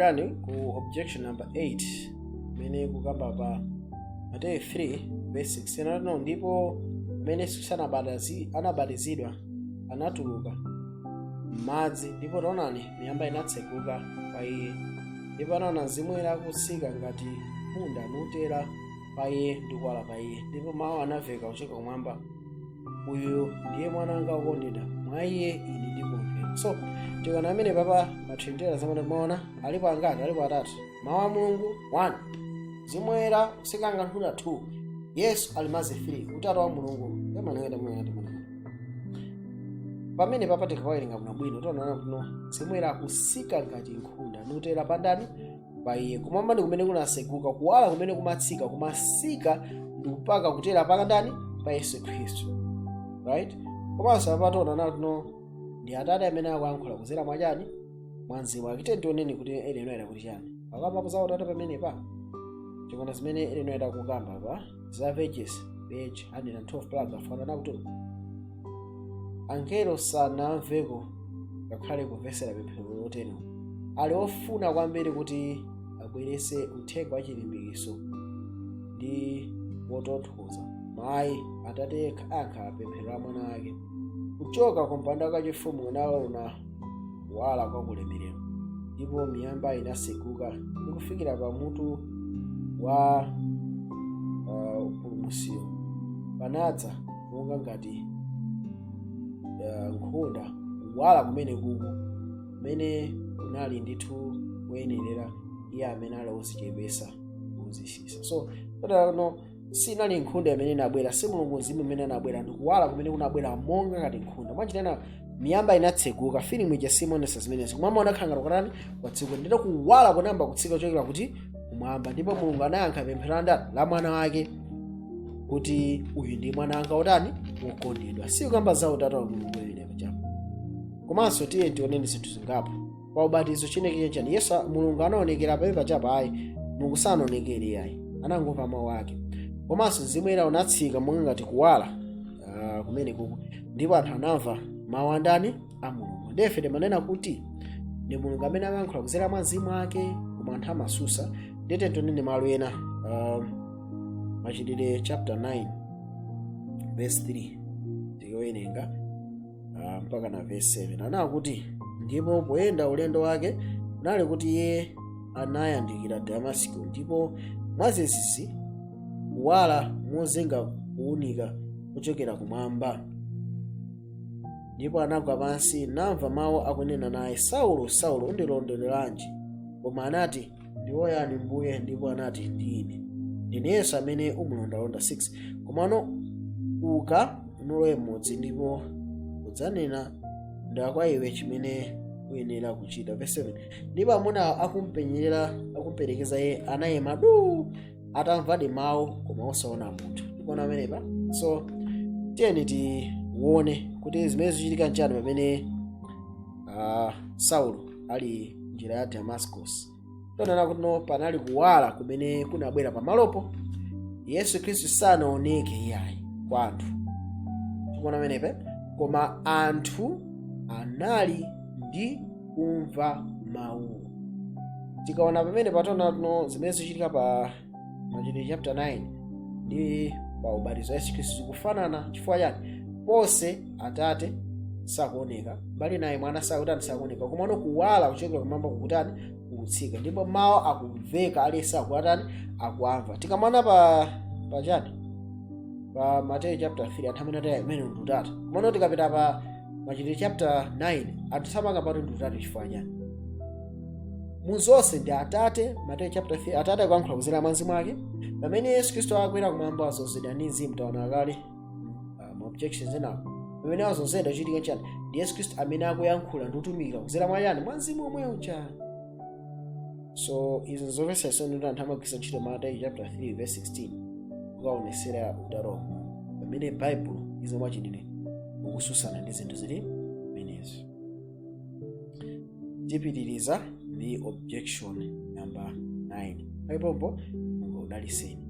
Takulandirani ku objection number 8 imene kukamba pa Mateyu 3 verse 16 no. Ndipo pamene Yesu anabatizidwa, anatuluka m'madzi, ndipo taonani, miyamba inatseguka pa iye, ndipo anaona Mzimu Woyera akutsika ngati nkhunda nutera pa iye ndi kuwala pa iye. Ndipo mawu anamveka kuchoka kumwamba, "Uyu ndiye mwana wanga wokondedwa, mwa iye ine ndikondwera." So tikaona amene papa matrinitarians amene timaona alipo angati? Alipo atatu. Mawu a Mulungu 1, Mzimu Woyera kutsika ngati nkhunda 2, Yesu ali mazi 3, utatu wa Mulungu. Yamanangati pamene papa tikawawerenga bwinobwino, tionana kuno Mzimu Woyera akusika ngati nkhunda nutera pandani? Pa iye. Kumwamba ndi kumene kunaseguka, kuwala kumene kumatsika kumasika ndi kupaka kutera pakandani? Pa Yesu Khristu, right? Komanso apa tionana kuno ndi Atate amene akuyankhula kudzera mwachani? Mwa Mzimu wake. Tioneni kuti Ellen White kuti chani pakambapo za Utate pamenepa. Tikaona zimene Ellen White akukamba pa za Verses, page 112, paragraph 1, anakuti angelo sanamveko ngakhale kumvesera pemphero lotero. Ali ofuna kwambiri kuti abwerese uthenga wa chilimbikitso ndi wotonthoza. Mayi, Atate yekha ayankha pemphero la mwana wake. Kuchoka ku mpando wachifumu kunaona kuwala kwa kulemerero, ndipo miyamba inaseguka, ndi kufikira pamutu wa mpulumusiyo panadza monga ngati nkhunda kuwala kumene kuku kumene kunali ndithu kuyenerera iye amene ali wodzichepesa, wodzitsitsa. So totano sinali nkhunda imene inabwera, si Mulungu Mzimu imene anabwera, ndikuwala kumene kunabwera monga ngati nkhunda. Mwachitena miyamba inatseguka. Filimu ija simonesa zimenezi. Kumwamba unakhala ngati kutani? Kwatsekuka. Ndito kuwala kunayamba kutsika kuchokera kuti? Kumwamba. Ndipo Mulungu anayankha pemphero la ndani? La mwana wake, kuti uyu ndi mwana wanga wotani? Wokondedwa. Sikukamba za utatu wa Mulungu imene pachapo. Komanso tiye tioneni zinthu zingapo pa ubatizo. Chineke chani? Yesu, Mulungu anaonekera pamene pachapo? Ayi, Mulungu sanaonekere ayi, anangomva mawu ake. Komanso Mzimu Woyera unatsika monga ngati kuwala kumene kuku, ndipo anthu anamva mawu andani? A Mulungu. Ndefe timanena kuti ndi Mulungu amene amayankhula kudzera mwa Mzimu wake, koma anthu amasusa. Ndete tionene malo ena, Machitidwe chapter 9 verse 3, tikuwerenga mpaka na verse 7. Anakuti, ndipo poyenda ulendo wake kunali kuti iye anayandikira Damasiko, ndipo mwadzidzidzi kuwala mozinga kuwunika kuchokera kumwamba, ndipo anagwa pansi namva mawu akunena naye, "Saulo, Saulo, undilondoleranji?" Koma anati, "Ndiwo yani, Mbuye?" Ndipo anati, "Ndine, ndine Yesu amene umulondalonda." 6 Komano uka nulowe m'mudzi, ndipo udzanena kwa iwe chimene uyenera kuchita. Verse 7, ndipo amuna akumpenyerera, akumperekeza iye, anayima du atamvadi mawu koma osaona munthu. Tikuona amenepa. So tiyeni tione kuti zimene zikuchitika nchani pamene Saulo ali njira ya Damascus. Tionana kuti no, panali kuwala kumene kunabwera pamalopo. Yesu Khristu sanaoneke iyayi kwa anthu. Tikuona amenepa, koma anthu anali ndi kumva mawu. Tikaona pamene pataona no zimene zikuchitika pa Machitidwe chapter 9 ndi pa ubatizo wa Yesu Khristu zikufanana. Chifukwa chani? Ponse Atate sakuoneka, mbali naye Mwana sakutani? Sakuoneka. Komano kuwala kuchokera kumwamba kukutani? Kukutsika, ndipo mawu akumveka, aliyense akuatani? Akuamva. Tikamana pa pachani, pa Mateyu chapter 3, anthu amene ataya imene ndi utatu. Komano tikapita pa Machitidwe chapter 9, anthu samanga pano ndi utatu. Chifukwa chani? Muzonse ndi Atate. Mateyu chapter 3, Atate akuyankhula kudzera mwa Mzimu wake. Pamene Yesu Khristu akwera kumwamba, azozedwa ndi Mzimu. Taona kale ma objections enawo. Pamene azozedwa, chitika chani? Ndi Yesu Khristu amene akuyankhula ndi kutumikira kudzera mwa chani? Mwa Mzimu omweyo cha. So izi nzomvetsa chisoni kuti anthu amagwiritsa ntchito Mateyu chapter 3 verse 16 kukaonesera utatu wa Mulungu, pamene Baibulo izo mwachidule ukususana ndi zinthu zili zimenezi. Tipitiriza ndi objection number 9 paipopo. Mulungu udaliseni.